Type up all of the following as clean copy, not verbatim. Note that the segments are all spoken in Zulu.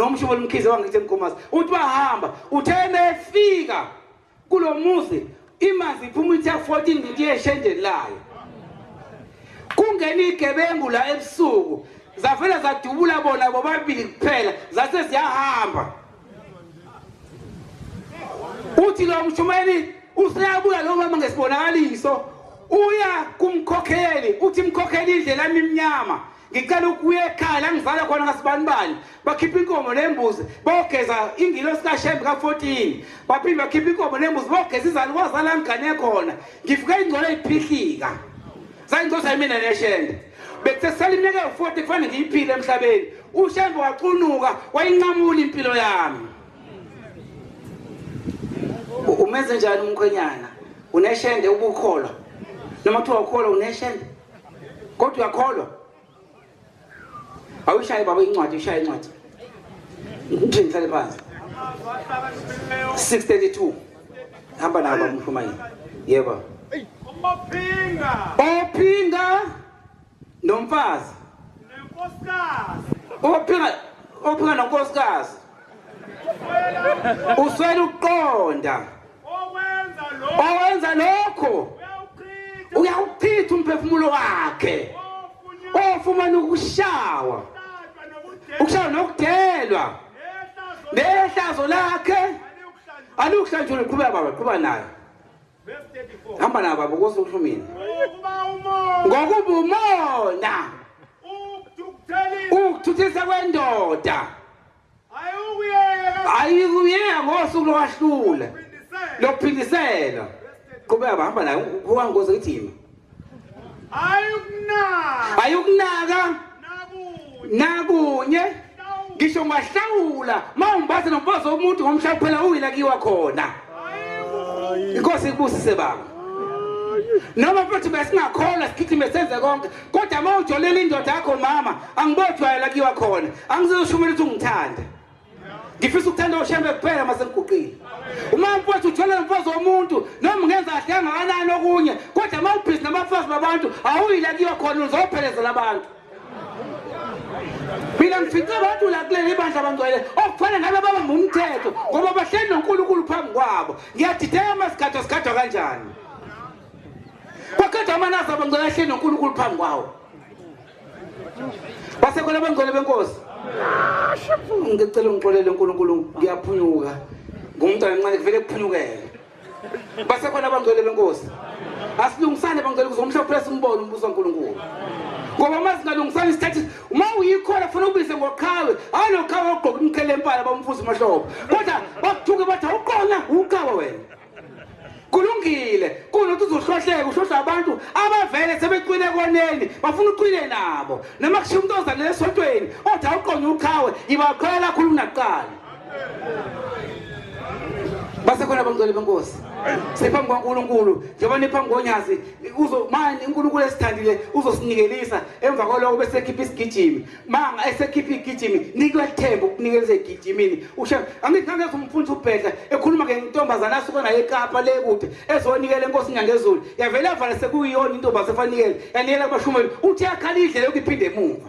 Nomshumeli uMkhize wangithi eMkhomazi uthi bahamba, uthe mefika kulo muzi imanzi iphuma ithi ya-14 ngithi yeshendeni layo. Kungena igebengu la ebusuku, zavele zadubula bona bobabili kuphela, zase ziyahamba. Uthi lo mshumeli useyabuya lo mama ngesibonakaliso, uya kumkhokheli, uthi mkhokheli indlela yami imnyama, ngicela ukuya ekhaya la ngizala khona ngasibanibani. Bakhipha inkomo nembuzi bogeza ingilosi kaShembe ka-14, baphinde bakhipha inkomo nembuzi bogeza izalukazi zala ngigane khona. Ngifike ingcwele iphihlika, zayingcosa yimina neshembe. Bekusesele iminyaka ewu-40 kufanele ngiyiphile emhlabeni. UShembe wacunuka wayinqamula impilo yami. Umenze njani umkhwenyana? Uneshende ubukholwa noma kuthiwa ukholwa uneshende kodwa uyakholwa. Awuyishaye baba incwadi, ushaye incwadi. Ngithi ngihlale phansi. 632. Hamba nawo baba umshumayeli. Yebo. Ophinga. Ophinga nomfazi. Nenkosikazi. Ophinga nonkosikazi. Uswele ukuqonda. Owenza lokho uyawuchitha umphefumulo wakhe. Ofumana ukushawa, ukushawa nokudelwa, nehlazo lakhe alukuhlanjulwa. Qhubeka baba, qhuba nayo, hamba nayo baba, ukuze uhlumile. Ngokuba umona ukuthuthisa kwendoda ayikuyeka ngosuku lokwahlula lokuphindisela. Qhubeka baba, hamba nayo, kuwangoze kuthima. Ayukunaka nakunye, ngisho ungahlawula mawumbathe nomfazi womuntu ngomhla kuphela uyila kiwa khona. Inkosi ikubusise baba. Noma futhi besingakholwa sigijime senze konke, kodwa uma ujolela indoda yakho mama, angibojwayela kiwa khona, angizoshumayela ukuthi ungithande. Ngifisa ukuthanda uShembe kuphela mase ngiguqile. Uma mfowethu ujolela nomfazi womuntu, noma ungenza kahle kangakanani okunye, kodwa uma ubhizi nabafazi babantu awuyila kiwa khona, uzophelezela abantu. Mina ngifice abantu la kuleli bandla abangcwele okufanele ngabe babamba umthetho ngoba bahleli noNkulunkulu phambi kwabo. Ngiyadideka uma sigadwa sigadwa kanjani. Kwagadwa amanazi abangcwele ahleli noNkulunkulu phambi kwawo. Basekhona abangcwele benkosi. Ngicela ungixolele uNkulunkulu, ngiyaphunyuka. Ngumntwana emncane kuvele kuphunyukele. Basekhona abangcwele benkosi. Asilungisane bangcwele ukuze umhla uphela simbone umbuso kaNkulunkulu. Ngoba uma singalungisani isithathe, uma uyikhola kufanele ubize ngoqhawe, hayi lo qhawe ogqoka umqhele empala bamfuza umahlobo. Kodwa bakuthuke bathi awuqona uqhawe wena. Kulungile, kunokuthi uzohlohleka uhlohla abantu abavele sebecwile koneni, bafuna ucwile nabo. Noma kushiya umuntu ozalele esontweni othi awuqonye uqhawe, ibaqhwela kakhulu kunakuqala. Basekhona abangcwele benkosi. Siphambi kwaNkulunkulu, njengoba niphambi konyazi, uzo manje uNkulunkulu esithandile uzosinikelisa emva kwaloko bese ekhipha isigijimi. Manga esekhipha igijimi, nikwe ithemba ukunikelisa igijimini. Ushe angithi ngeke umfundisi ubhedla ekhuluma ngentombazana asuka naye eKapa le kude ezonikela enkosini yangezulu. Yavele yavala sekuyiyona intombazana efanikele. Yanikela kubashumeli. Uthi yakhala indlela yokuphinde emuva.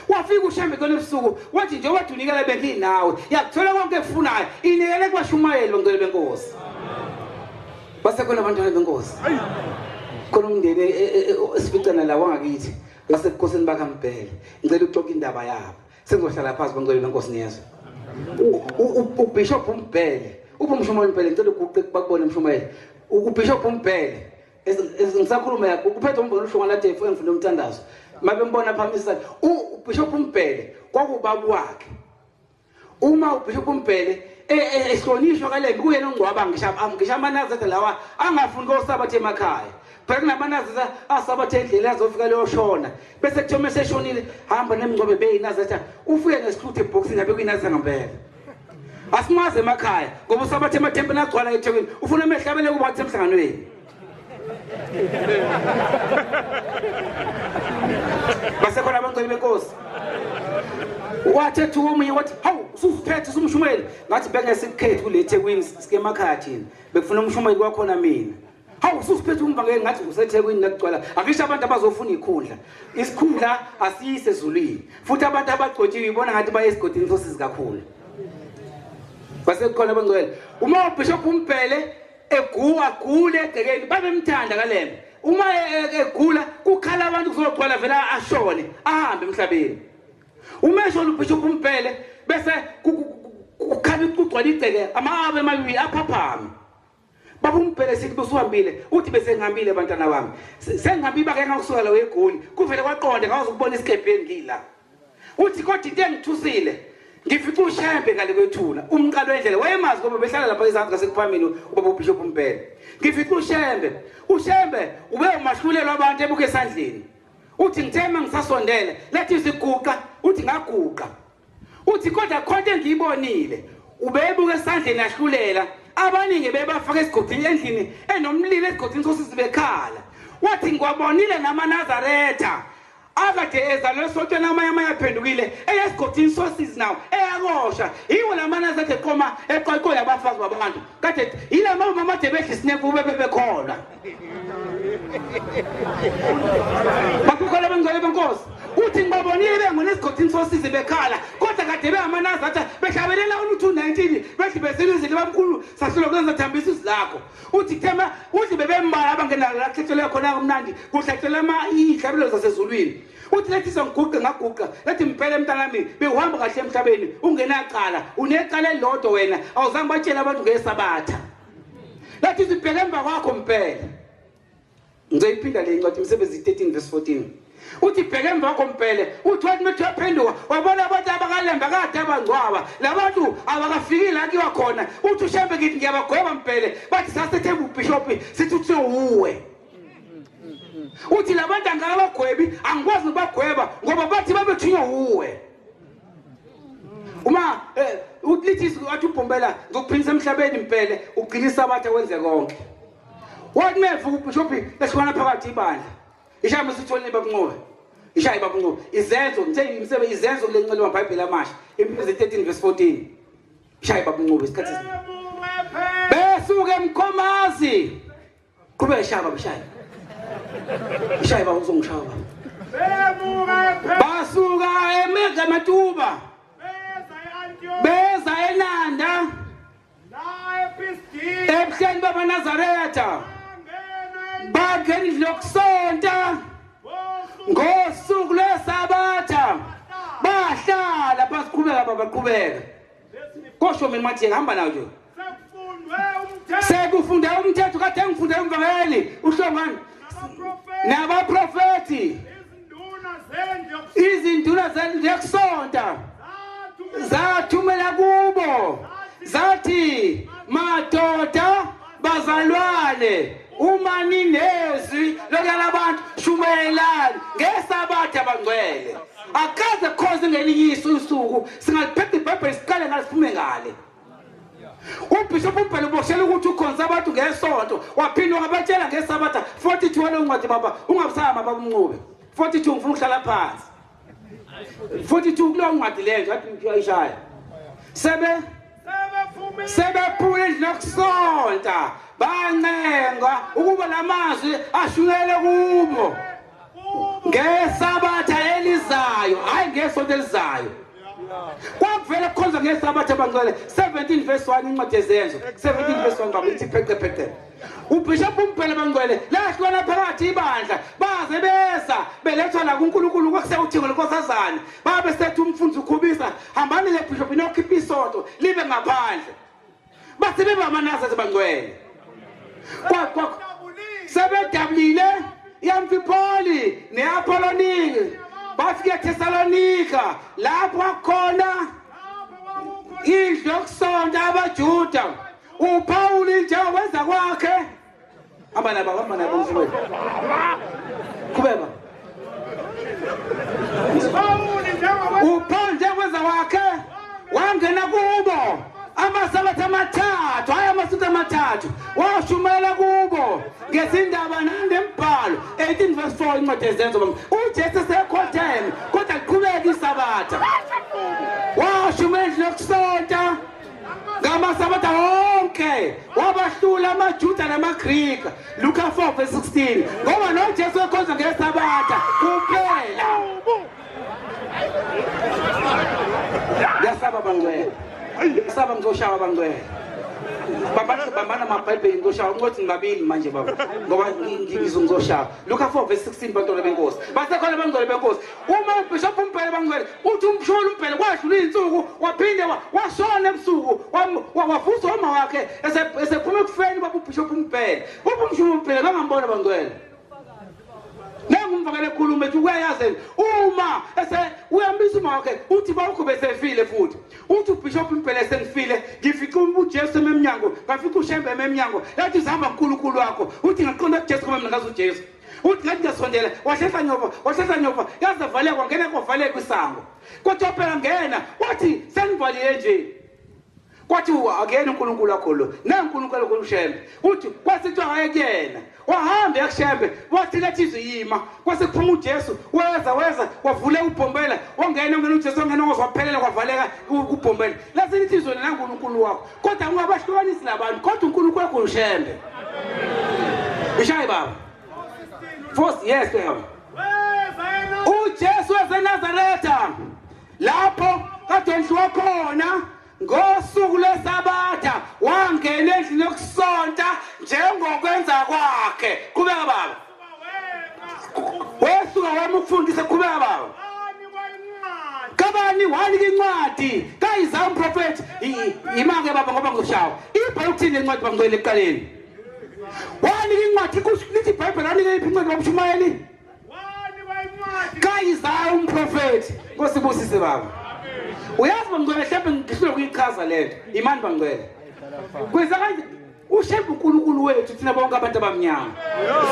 Wafika uShembe kona ebusuku wathi nje wadunikela benginawe, yakuthola konke ekufunayo, inikele kubashumayeli bangcwele benkosi. Basekhona abantwana benkosi. Khona umndeni esificana la wangakithi ngasebukhosini bakaMbhele. Ngicela ukuxoxa indaba yabo. Sengizohlala phansi bangcwele benkosi niyezwa. UBishop uMbhele, uphi umshumayeli uMbhele? Ngicela uguqe bakubone umshumayeli. UBishop uMbhele ngisakhuluma yakho uphethe umbono uhlonga ladefu engifuna umthandazo. Mabembona phambi uBishop uMbhele kwakubaba wakhe. Uma uBishop uMbhele ehlonishwa kaLembe kuyena ongcwaba ngisho amanazaretha lawa angafuni kosabatha emakhaya. Phela kunamanazaretha asabatha endleleni azofika leyoshona. Bese kuthiwa uma eseshonile hamba nemngcwabe beyinazaretha ufike ngesihluthu ebhokisini abe kuyinazaretha ngempela. Asimazi emakhaya ngoba usabatha emathempelini agcwala eThekwini, ufuna amehlabele kuba wathi emhlanganweni. Basekhona abangcwele benkosi. Wathi ethuka omunye wathi hawu usuziphethe usumshumayeli. Ngathi bengesikukhethi kule Thekwini sike emakhaya thina. Bekufuna umshumayeli kwakhona mina. Hawu, ususiphethe umvangeli ngathi useThekwini nakugcwala. Akisho abantu abazofuna ikhundla. Isikhundla asiyise ezulwini. Futhi abantu abagcotshiwe ibona ngathi baye esigodini sosizi kakhulu. Basekukhona abangcwele. Uma uBishop uMbhele eguwa gule egcekeni babemthanda kaLembe. Uma egula kukhala abantu kuzogcwala vela ashone ahambe emhlabeni. Uma eshona uBishop uMbhele bese kukhala kugcwala igceke amabe amabili aphaphame. Baba uMbhele sithi busuhambile uthi bese ngihambile bantwana bami. Sengihambile bake ngakusuka la eGoli kuvele kwaqonda ngazi ukubona isikebhe ngila. Uthi kodwa into engithusile ngifica uShembe ngale kwethuna umqalo wendlela wayemazi ngoba behlala lapha ezansi ngasekuphamini ubaba uBishop uMbhele. Ngifica uShembe, uShembe ube umahlulelo abantu ebuke esandleni. Uthi ngithema ngisasondele lethi isiguqa uthi ngaguqa. Uthi kodwa khonto engiyibonile ubebuka esandleni ahlulela abaningi bebafaka esigodini endlini enomlilo esigodini sosizi bekhala. Wathi ngiwabonile namaNazaretha akade ezalwe esontweni amanye amanye aphendukile eyesigodini sosizi nawo eyakosha yiwo lamanazaretha eqoma eqoqola abafazi babantu kade yilama mama ade bedla isinefu bebekholwa. Bakukhola bengcwele benkosi. Uthi ngibabonile bengona esigodini sosizi bekhala kodwa kade behamanazaretha behlabelela u-219 bethi besilizile bamkhulu sahlulwa kwenza thambisa izwi lakho. Uthi kuthema uthi bebembala abangena la kuhlatshelwe khona kumnandi kuhlatshelwa izihlabelo zasezulwini. Uthi lethi sengiguqe ngaguqa lethi mpela mntanami bewuhamba kahle emhlabeni ungenacala unecala elilodwa wena awuzange batshele abantu ngesabatha. Lethi sibheke emva kwakho mpela. Ngizoyiphinda le incwadi Imisebenzi 13 verse 14. Uthi bheke emva kwakho mpele. Uthi wathi methi uyaphenduka wabona abantu abakalemba kade abangcwaba labantu abakafikile la kiwa khona. Uthi uShembe ngithi ngiyabagweba mpele bathi sasethemba uBishop sithi uthe uwe. Uthi labantu angabagwebi angikwazi ukubagweba ngoba bathi babethunywa uwe. Uma uthi athi ubhombela ngikuphindisa emhlabeni mpele ugcina isabatha wenze konke. Wathi mevuka uBishop lehlukana phakathi ibandla. Ishaya sitholile babunqobe. Ishaya babunqobe. Izenzo ngithe imisebenzi izenzo kule ncwadi yeBhayibheli amasha. Imisebenzi 13 verse 14. Ishaya babunqobe isikhathi. Besuke emkhomazi. Qhubeka ishaya babishaya. Ishaya baba uzongishaya baba. Basuka eMatuba. Beza eNanda. Ebuhleni babaNazaretha. Bangena indlu yokusonta ngosuku lwesabatha bahlala basiqhubeka babaqhubeka. Kosho mina mathi ngihamba nawo nje. Sekufunde umthetho kade ngifunde umvangeli uhlongani nabaprofeti izinduna zendlu yokusonta zathumela kubo zathi madoda bazalwane uma ninezwi lokuyala abantu shumayelani ngesabatha abangcwele. Akaze khoze ngelinye usuku singaliphethe iBhayibheli siqale ngaliphume ngale. uBishop uMbhele uboshela ukuthi ukhonza abantu ngesonto waphinde wabatshela ngesabatha 42 wale ncwadi baba ungabusama baba umncube 42 ngifuna ukuhlala phansi 42 kuleyo ncwadi leyo nje athi uyayishaya sebephule indlu yokusonta bancenga ukuba lamazwi ashunyelwe kubo ngesabatha elizayo hayi ngesonto elizayo. Kwakuvele kukhonza ngesabatha abangcwele 17 verse 1 incwadi yezenzo 17 verse 1 baba ithi pheqe pheqe. uBishop uMbhele bangcwele lahlukana phakathi ibandla baze beza belethwa la kuNkulunkulu kwakusewuthingo lenkosazana babe sethi umfundisi ukhubisa hambani le Bishop inokhipha isonto libe ngaphandle. Bathi bebamanazaretha bangcwele sebedabulile iAmphipoli neApoloniki bafika eThessalonika lapho khona indlu yokusonta abaJuda. uPaul njengokwenza kwakhe hamba nabo hamba nabo mfowethu qhubeka. uPaul njengokwenza kwakhe wangena kubo amasabatha amathathu hayi amasuthu amathathu washumayela kubo ngezindaba nangembhalo 18 verse 4 incwadi yezenzo. uJesu sekhotheme kodwa liqhubeka isabatha. Washumayela endlini yokusonta ngamasabatha wonke, wabahlula amaJuda namaGrika. Luka 4 verse 16. Ngoba noJesu ekhonza ngesabatha kuphela. Ngiyasaba bangcwele, ngiyasaba ngizoshawa bangcwele. Bambana amabhayibheli ngizoshawa ngothi ngibabili manje baba, ngoba ngizoshawa. Luka 4 verse 16 bantwana benkosi. Basekhona bangcwele benkosi. Uma uBishop uMbhele bangcwele uthi umsholo uMbhele kwadlula izinsuku waphinde washona ebusuku wavuswa uma wakhe esephuma ekufeni baba uBishop uMbhele. Ubumsholo uMbhele bangambona bangcwele. Nengumvakele ekhuluma ethi uyayazi uma ese uyambisa uma wakhe uthi bawukho besefile futhi. Uthi uBishop uMbhele sengifile ngifice uJesu emnyango ngafica uShembe emnyango yathi sihamba uNkulunkulu wakho. Uthi ngaqonda kuJesu ngoba mina ngazi uJesu. Uthi ngathi ngiyasondela wahlehla nyova yaze valeka wangena kwavaleka isango. Kodwa phela ngena wathi sengivalile nje. Kwathi akuyena uNkulunkulu wakho lo, naNkulunkulu wakho uShembe. Uthi kwasithiwa hayi kuyena. Wahamba yakuShembe wathi lethi izwi yima. Kwase kuphuma uJesu weza wavula ubhombela wangena uJesu wangena waphelela kwavaleka ubhombela. Lasithi izwi naNkulunkulu wakho. Kodwa ungabahlukanisi labantu kodwa uNkulunkulu wakho uShembe. Ishayi baba. First yes baba. uJesu waseNazaretha lapho kade ndliwa khona ngosuku lwesabatha wangena endlini yokusonta njengokwenza kwakhe. Qhubeka baba. Wesuka wami ukufundisa. Qhubeka baba. Kabani wanika incwadi kaIsaya umprofeti. Ima-ke baba ngoba ngizoshawa. Ibhala ukuthini le ncwadi bangcwele ekuqaleni? Wanika incwadi lithi iBhayibheli wanika iphi incwadi babushumayeli? KaIsaya umprofeti. Nkosi busise baba. Uyazi bangcwele mhlawumbe ngihlule ukuyichaza lento. Imani bangcwele. Kwenza kanje uShembe uNkulunkulu wethu thina bonke abantu abamnyama.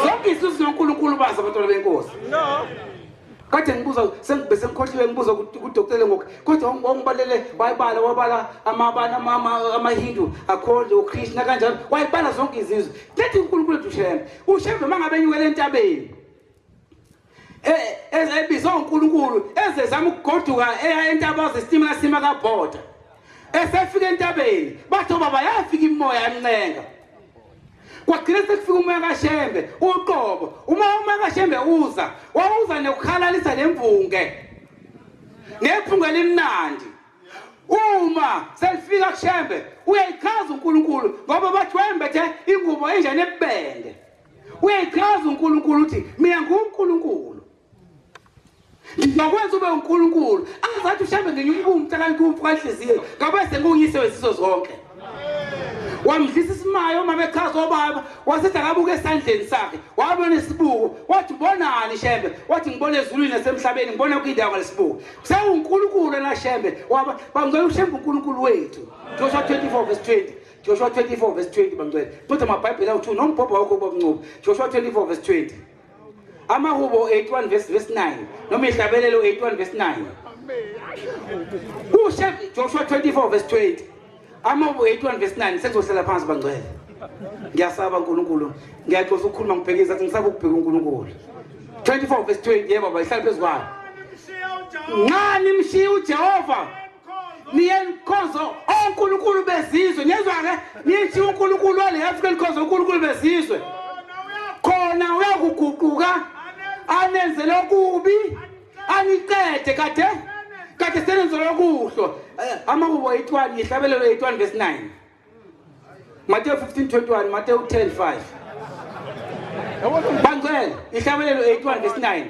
Zonke izizwe zinoNkulunkulu bazo abantwana benkosi. Kade ngibuza bese ngikhohliwe ngibuza kuDr Ngoku kodwa wangibalele wayibala wabala amabana amaHindu akhonze uKrishna kanjalo wayibala zonke izizwe. Lethi uNkulunkulu wethu uShembe. uShembe mangabe enyukele entabeni ebizwa uNkulunkulu ezezama ukugoduka eya entaba zesitimela sima kaBhoda. Esefika entabeni bathi baba yafika imoya yamncenga. Kwagcina sekufika umoya kaShembe uqobo. Uma umoya kaShembe uza wawuza nokukhalalisa nemvunge nephunga elimnandi. Uma selifika kuShembe uyayichaza uNkulunkulu ngoba bathi wayembethe ingubo enjani ebubende. Uyayichaza uNkulunkulu uthi mina nguNkulunkulu ngizokwenza ube uNkulunkulu. Angazathi uShembe ngenye umntu kanhliziyo ngabe senguyise wezizwe zonke. Wamdlisa isimayo uma bechaza obaba wasithi akabuke esandleni sakhe wabona isibuko wathi bonani Shembe wathi ngibona ezulwini nasemhlabeni ngibona yonke indawo ngalesibuko. SewuNkulunkulu na Shembe waba bangcwele uShembe uNkulunkulu wethu. Joshua 24 verse 20. Joshua 24 verse 20 bangcwele. Kodwa amabhayibheli awu2 nombhobho wakho babuncuba. Joshua 24 verse 20. Amahubo 81 verse 9 noma ihlabelelo 81 verse 9. UShembe Joshua 24 verse 20. Amahubo 81 verse 9 sengizohlala phansi bangcwele. Ngiyasaba uNkulunkulu. Ngiyaxoxa ukukhuluma ngibhekisa athi ngisaba ukubheka uNkulunkulu. 24 verse 20 yebo baba ihlala phezu kwayo. Nxa nimshiya uJehova niye nikhonze onkulunkulu bezizwe. Niyezwa ke? Niyeshiya uNkulunkulu wale Afrika nikhonze onkulunkulu bezizwe. Khona uyakuguquka anenzele okubi aniqede kade senenzele okuhle. Amahubo 81 ihlabelelo 81 verse 9. Matthew 15:21 Matthew 10:5. Bangcwele ihlabelelo 81 verse 9.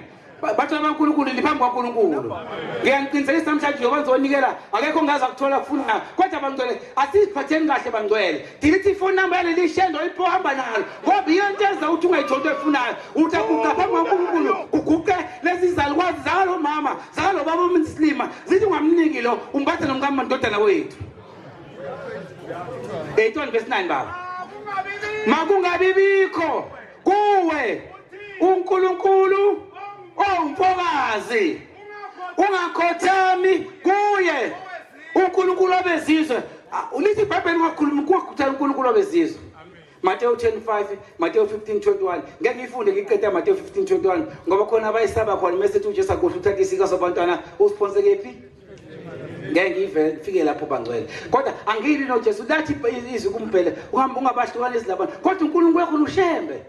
Bathi abankulunkulu liphambi kwaNkulunkulu. Ngiyaniqinisekisa namhlanje njengoba ngizonikela akekho ongaza kuthola kufuna kodwa bangcwele asiziphatheni kahle bangcwele. Delete ifoni number yaleli shendo ipho hamba nalo ngoba iyo nto enza ukuthi ungayitholi into oyifunayo. Uthi aguqa phambi kwaNkulunkulu uguqe lezi zalukwazi zakalo mama zakalo baba umslima zithi ungamniki lo umbathe nomkamandodana wethu. 81 verse 9 baba. Makungabi bikho kuwe uNkulunkulu owumfokazi ungakhothami kuye uNkulunkulu wabezizwe. Ulithi iBhayibheli ungakhulumi kukhuthala uNkulunkulu wabezizwe. Matthew 10:5 Matthew 15:21. Ngeke ngifunde ngiqede Matthew 15:21 ngoba khona abayisaba khona mase uthi uJesu akuhle uthatha isika sabantwana usiphonse kephi? Ngeke ngive ngifike lapho bangcwele. Kodwa angili noJesu lathi izwi kumbhele ungabahlukanisi labantu. Kodwa uNkulunkulu wakho uShembe.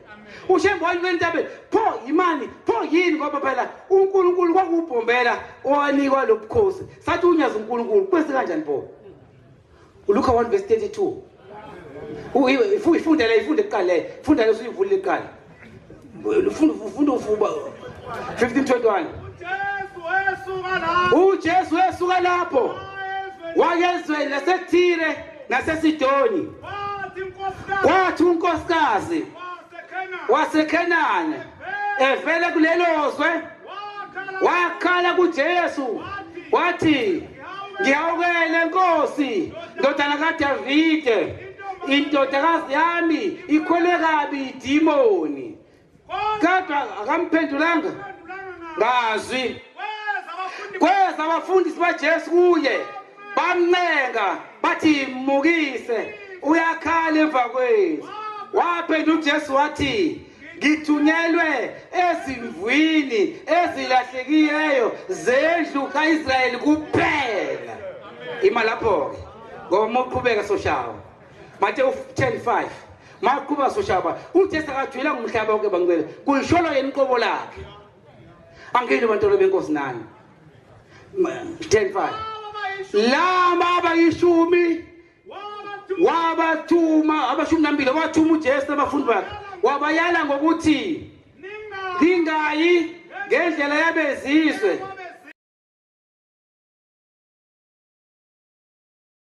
uShembe wayilwe entabeni. Pho imani, pho yini ngoba phela uNkulunkulu kwakubhombela owanikwa lobukhosi. Sathi unyazi uNkulunkulu kwese kanjani pho? uLuka 1 verse 32. Ifunde le, ifunde kuqala le. Funda le usuyivulile kuqala. Ufunda ufunda ufuba 1521. uJesu wesuka lapho. uJesu wesuka lapho. Wayezweni laseThire naseSidoni. Kwathi unkosikazi Kwathi unkosikazi waseKhenani waseKhenani evele kulelo zwe wakhala wakhala kuJesu wathi ngihawukele Nkosi ndodana kaDavide indodakazi yami ikhwelwe kabi idimoni kodwa akamphendulanga ngazwi Kweza abafundi kweza abafundisi baJesu kuye bamncenga bathi mukise uyakhala emva kwethu waphendula uJesu wathi ngithunyelwe ezimvwini ezilahlekileyo zendlu kaIsrayeli kuphela ima lapho ke ngoba uma uqhubeka soshawa Mateyu 10:5 maqhuba soshawa uJesu akajwila ngumhlaba wonke bangcwele kuyisholo yena iqobo lakhe angili bantwana benkosi nani 10:5 laba abayishumi wabathuma abashumi nambili wathuma uJesu nabafundi bakhe wabayala ngokuthi ningayi ngendlela yabezizwe